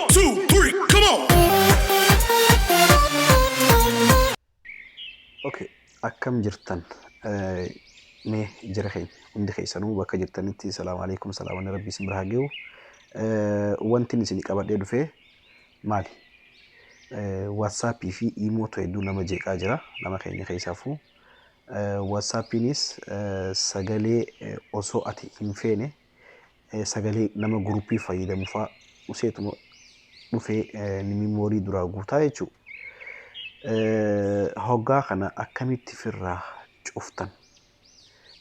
Two, three, come on! Okay, akkam jirtan? Mee jira keenya hundi keessanuu bakka jirtanitti salaamu alaikum, salaamanni rabbii isin bira haa gahu. Wanti isin qabadhee dhufe maali? WhatsAppii fi Imootu hedduu nama jeeqaa jira nama keenya keessaafuu. WhatsAppiinis sagalee osoo ati hin feene sagalee nama guruppii fayyadamu fa'aa useetuma dhufee miimoorii duraa guutaa jechuudha. Hoggaa kana akkamitti firraa cuftan?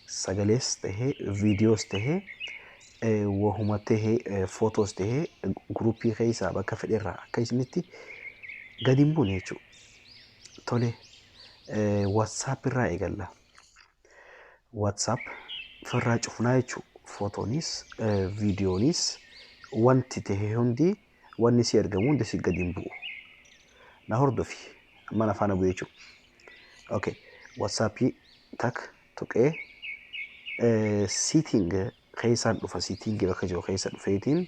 Sagalees tahee viidiyoos tahee wahuma tahee footoos tahee guruppii keessaa bakka fedherraa akka isinitti gadi hin buune jechuudha. Tole, WhatsApp irraa eegalla. WhatsApp firraa cufnaa jechuudha. Footoonis viidiyoonis wanti tahe hundi, wanni si ergamu hundi si gadi hin bu'u. Na hordofi, amma na faana bu'e jechuudha. Okay, WhatsAppii tak tuqee setting keessaan dhufa, setting bakka jiru keessa dhufeetiin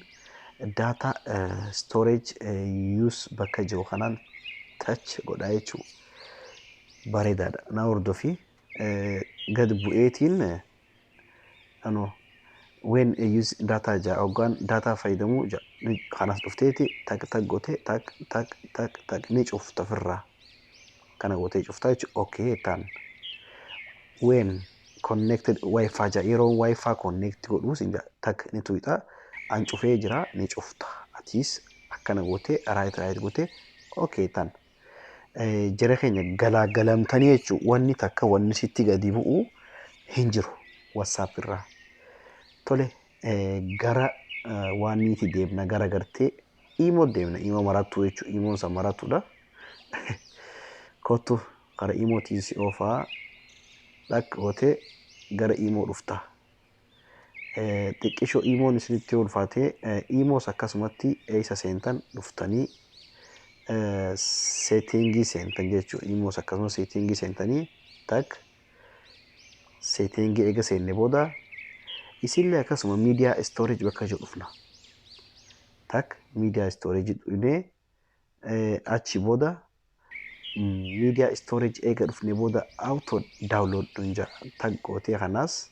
data storage use bakka jiru kanaan touch godhaa jechuudha. Bareedaadha. Na hordofi, gad bu'eetiin ano when use data jaa, hoggaan data fayyadamuu kanas dhufteeti tak tak gootee tak tak tak tak ni cufta ofirraa. Kana gootee cuftaa jechuudha. Okay, taan. When connected wifi jaa, yeroo wifi connect godhuu sin jaa, tak ni tuqxa, an cufee jira, ni cufta. Atiis akkana gootee right right gootee okay taan. Jara keenya galaagalamtanii jechuudha. Wanni takka wanni sitti gadi bu'u hin jiru WhatsApp irraa. Tole, gara waan niiti deemna, gara gartee Imo deemna, Imo marattuu jechuudha. Imoon san marattuudha. Kottu kara Imootiin si oofaa, dhaq gootee gara Imo dhufta. Xiqqishoo Imoon isinitti ulfaatee, Imoos akkasumatti eessa seentan? Dhuftanii settingii seentan jechuudha. Imoos akkasuma settingii seentanii, tak settingii eega seenne booda isillee akkasuma media storage bakka jiru dhufna. Tak media storage dhufnee, achi booda media storage eega dhufne booda auto download nun jaa, tak gootee kanaas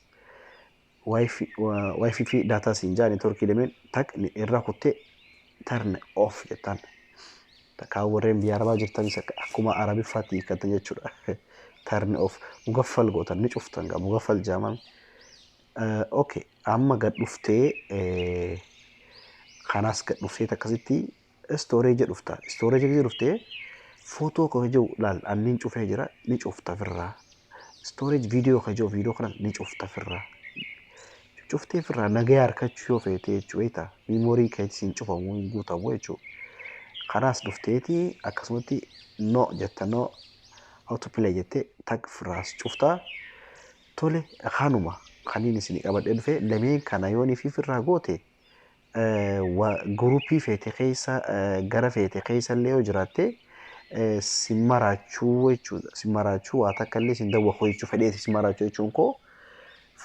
wifi fi data siin jaa, networkii lameen tak irraa kuttee turn off jettaan. Takkaa warreen biyya arabaa jirtanis akkuma arabiffaatti hiikkatan jechuudha. Turn off mugaffal gootan, ni cuftan gaa, mugaffal jaaman. Okay, amma gad dhuftee kanaas gad dhuftee akkasitti storage dhufta. Storage dhuftee footoo kan jiru laal, anniin cufee jira, ni cufta firraa. Storage viidiyoo kan jiru, viidiyoo kana ni cufta firraa. Cuftee firraa nagaya harkachuu yoo feete jechuudha. Miimoorii keetiin cufamu hin guutamu jechuudha. Kanaas dhufteeti akkasumatti no jetta, no autoplay jettee tag firraas cuftaa. Tole, kanuma kaniin isin qabadhee dhufe lameen kana yoonii fi firraa goote, guruppii feete keessa gara feete keessa illee yoo jiraatte si maraachuu jechuudha. Si maraachuu waa takka illee sin dawwaqu jechuu fedheeti. Si maraachuu jechuun koo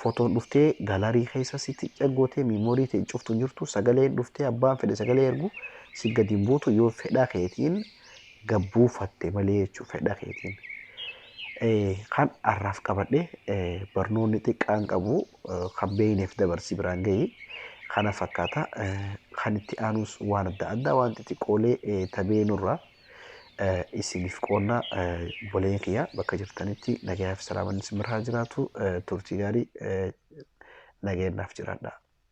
footoon dhuftee gallery keessa sitti caggootee miimoorii ta'e cuftu hin jirtu, sagaleen dhuftee abbaan fedhe sagalee ergu si gadi hin buutu yoo fedha keetiin gabbuufatte malee jechuudha, fedha keetiin. Kan har'aaf qabadhe barnoonni xiqqaan qabu kan beeyneef dabarsi biraan gahi kana fakkaata. Kan itti aanus waan adda addaa waan xixiqqoolee tabeenurraa isiniif qoonna. Boleen kiyya bakka jirtanitti nagayaa fi salaamanni isin bira haa jiraatu. Turtii gaarii, nageenyaaf jiraadha.